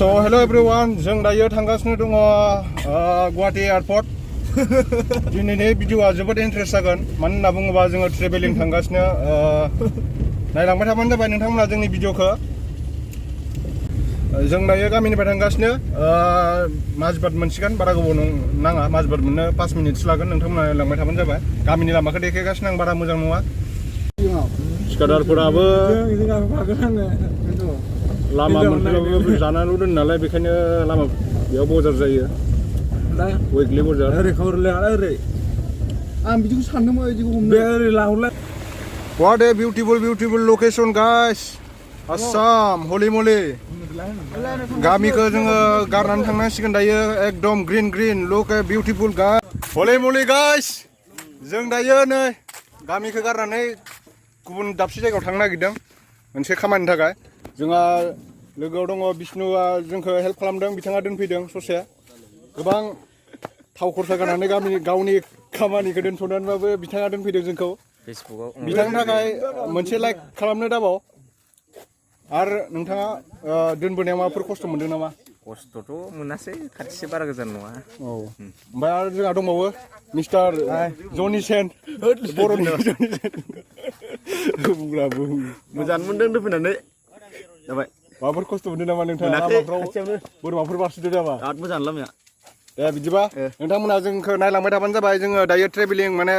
So hello everyone, जों दायो थांगासिनो दङ गुवाहाटी एयारपर्ट। दिनैनि भिडिअआ जोबोद इन्ट्रेस्ट जागोन, मानो होनना बुङोबा जोङो ट्रेभेलिं थांगासिनो। नायलांबाय थाबानो जाबाय नोंथांमोना जोंनि भिडिअखौ। जों दायो गामिनिफ्राय थांगासिनो माजबाद मोनसिगोन, बारा गोबाव नाङा, माजबाद मोननो 5 मिनिटसो लागोन। नोंथांमोना नायलांबाय थाबानो जाबाय। गामिनि लामाखौ देखायगासिनो आं, बारा मोजां नङा। ठिकादारफोराबो लामा मोनफैबाबो जानानैल' दोनो नालाय, बेखायनो लामा बेयाव बजार जायो, उइकलि बजार। आं बिदिखौ सानदोंमोन, बिदिखौ हमनो ओरै लाहरलाय। What a beautiful location guys, Assam, holy moly। गामिखौ जोङो गारनानै थांनांसिगोन दायो, एकदम green, look at beautiful guys, holy moly guys। जों दायो नै गामिखौ गारनानै गुबुन दाबसे जायगायाव थांनो नागिरदों मोनसे खामानिनि थाखाय। जोंहा लोगोआव दङ बिष्णुआ, जोंखौ हेल्प खालामदों, बिथाङा दोनफैदों ससे। गोबां थाव खरसा गारनानै गावनि खामानिखौ दोनथ'नानैबाबो बिथाङा दोनफैदों जोंखौ फेसबुकआव। बिथांनि थाखाय मोनसे लाइक खालामनो दाबाव। आरो नोंथाङा दोनबोनायाव माबाफोर खस्थ' मोनदों नामा? खस्थ'थ' मोनासै, खाथिसे बारा गोजान नङा। औ, ओमफ्राय आरो जोंहा दंबावो मिस्टार जनि सेन, बर'नि जनि सेन। मोजां मोनदों दोनफैनानै। जाबाय। माबाफोर खस्थ' मोनदों नामा नोंथाङा? लामाफ्राव बोरमाफोर बारसोदों नामा? बिराद मोजां लामाया। दे बिदिबा नोंथांमोना जोंखौ नायलांबाय थाबानो जाबाय। जोङो दायो ट्रेभेलिं माने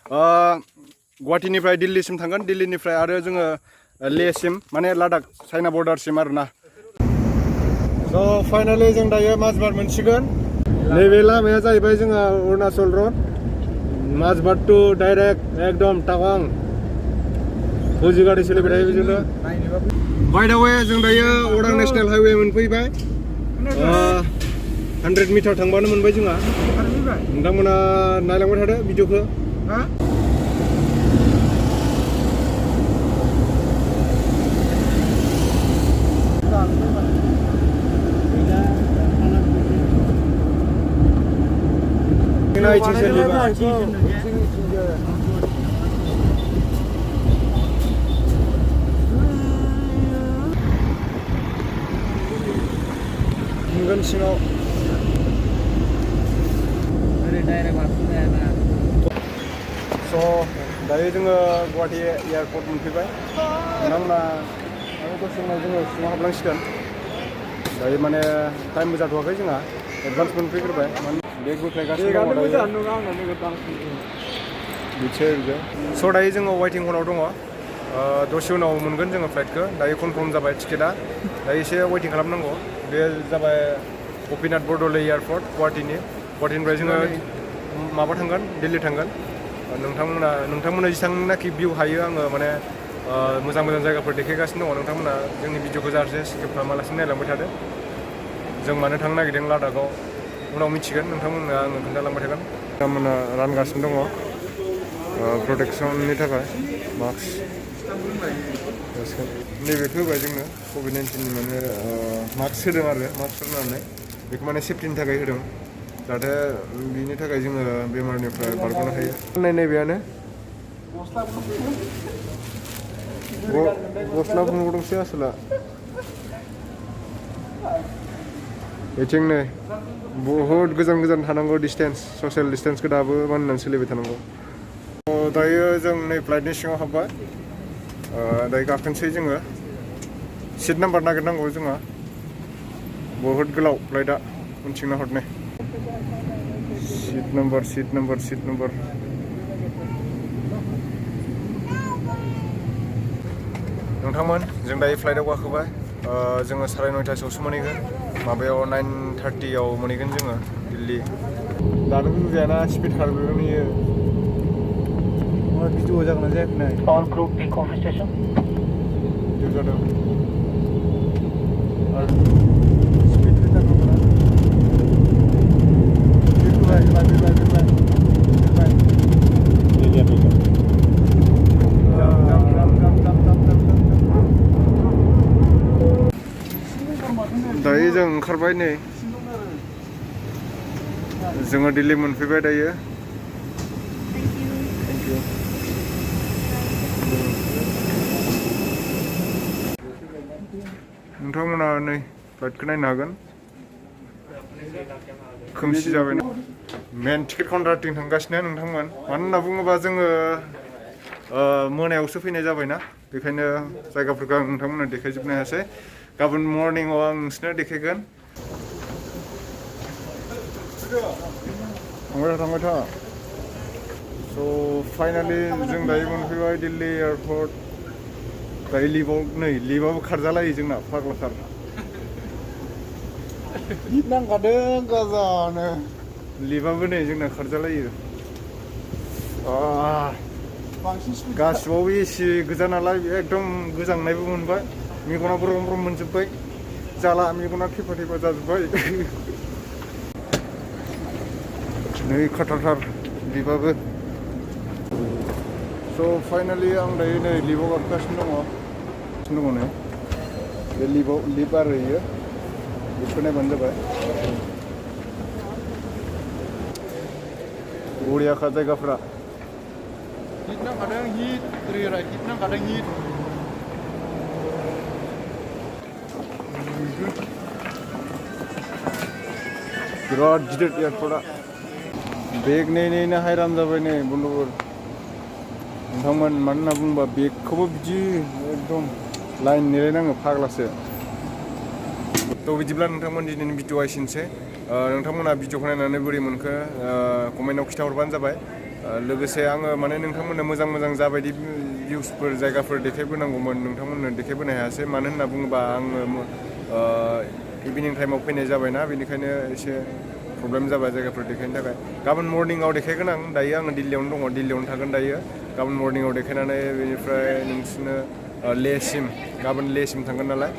गुवाहाटीनिफ्राय दिल्लीसिम थांगोन, दिल्लीनिफ्राय आरो जोङो लेहसिम, माने लादाख चाइना बर्डारसिम आरोना। स' फाइनालि जों दायो माजबाद मोनसिगोन। नैबे लामाया जाहैबाय जोंहा अरुणाचल रड, माजबाद टु डाइरेक्ट एकदम टावां। फौजि गारि सोलिबाय थायो बेजोंनो। बाय द वे जों दायो अरां नेसनेल हाइवे मोनफैबाय। 100 मिटार थांबानो मोनबाय जोंहा। नोंथांमोना नायलांबाय थादो भिडिअखौ। सिङाव स' दायो जोङो गुवाहाटी एयारपर्ट मोनफैबाय। नोंथांमोना दसे उनाव जोङो सिङाव हाबलांसिगोन। दायो माने टाइमबो जाथ'वाखै, जोंहा एडभान्स मोनफैग्रोबाय। बेग बोख्लायगासिनो दङ दायो। स' दायो जोङो वेटिं हलाव दङ। दसे उनाव मोनगोन जोङो फ्लाइटखौ। दायो कनफार्म जाबाय टिकेटआ, दायो एसे वेटिं खालामनांगौ। बे जाबाय गपिनाथ बरदलै एयारपर्ट गुवाहाटीनिफ्राय जोङो माबा थांगोन, दिल्ली थांगोन। नोंथांमोना जेसांनाखि भिउ हायो आङो माने मोजां जायगाफोर देखायगासिनो दङ। नोंथांमोना जोंनि भिडिअखौ जाहाथे स्किप खालामालासिनो नायलांबाय थादो। जों मानो थांनो नागिरदों लादाखआव उनाव मिथिगोन, नोंथांमोना आङो खोन्थालांबाय थागोन। नोंथांमोना रानगासिनो दङ प्रटेकसननि थाखाय मास्क। नैबेखौ होबाय जोंनो कभिड-19नि माने मास्क होदों आरो मास्क होनानै बेखौ माने सेफ्टिनि थाखाय होदों, जाहाथे बिनि थाखाय जोङो बेमारनिफ्राय बारग'नो हायो। नैबेयानो गस्ला बुंबावदोंसो आसोला। बेथिं नै बहुद गोजान थानांगौ, डिसटेन्स, ससियेल डिसटेन्सखौ दाबो मानिनानै सोलिबाय थानांगौ। दायो जों नै फ्लाइटनि सिङाव हाबबाय। दायो गाखोनोसै जोङो। सिट नाम्बार नागिरनांगौ जोंहा, बहुद गोलाव फ्लाइटआ, उनथिंना हरनाय। सिट नाम्बार नोंथांमोन, जों दायो फ्लाइटआव गाखोबाय। जोङो 9:30 मोनहैगोन, माबायाव 9:30 मोनहैगोन जोङो दिल्ली। दानो बुजायाना स्पिड खारबोगोन इयो। भिडिअ जागोन ना जायाखै नाय। All crew take off station. Video जादों। स्पिड होथारनांगौना। दायो जों ओंखारबाय नै, जोङो दिल्ली मोनफैबाय दायो। नोंथांमोना नै फ्लाइटखौ नायनो हागोन खोमसि जाबायना मेन टिकेट काउन्टारथिं थांगासिनो नोंथांमोन मानो होनना बुङोबा जोङो मोनायावसो फैनाय जाबायना बेखायनो जायगाफोरखौ आं नोंथांमोननो देखायजोबनो हायासै गाबोन मर्निंआव आं नोंसोरनो देखायगोन थांबाय था स' फाइनालि जों दायो मोनफैबाय दिल्ली एयारपर्ट दायो लिभाबो खारजालायो जोंना फाग्लाथार हिट नांखादों गाजानो लिभाबो नै जोंना खारजालायो गासिबावबो एसि गोजा नालाय एकदम गोजांनायबो मोनबाय मेगना ब्रम ब्रम मोनजोब्बाय जाला मेगना थेफा थेफा जाजोब्बाय नै खाथारथार लिभाबो स' फाइनालि आं दायो नै लिभाव गाखोगासिनो दङ नै बे लिभ आरो इयो लिभखौ नायबानो जाबाय बरियाखा जायगाफ्रा हिट नांखादों हिट ओरै हिट नांखादों हिट बिराद गिदिर एयारपर्टआ बेग नेनो हायरान जाबाय नै बन्द'फोर नोंथांमोन मानो होनना बुङोबा बेगखौबो बिदि एकदम लाइन नेलायनाङो फाग्लासो थ' बिदिब्ला नोंथांमोन दिनैनि भिडिअ'आ एसेनोसै नोंथांमोना भिडिअ'खौ नायनानै बोरै मोनखो कमेन्टआव खिन्थाहरबानो जाबाय लोगोसे आङो माने नोंथांमोननो मोजां जाबायदि भिउसफोर जायगाफोर देखायबोनांगौमोन नोंथांमोननो देखायबोनो हायासै मानो होनना बुङोबा आङो इभिनिं टाइमाव फैनाय जाबायना बेनिखायनो एसे प्रब्लेम जाबाय जायगाफोर देखायनो थाखाय गाबोन मर्निंआव देखायगोन आं दायो आङो दिल्लीयावनो दङ दिल्लीयावनो थागोन दायो गाबोन मर्निंआव देखायनानै बेनिफ्राय नोंसोरनो लेहसिम गाबोन लेहसिम थांगोन नालाय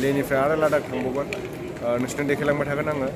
लेहनिफ्राय आरो लादाख थांबावगोन नोंसोरनो देखायलांबाय थागोन आङो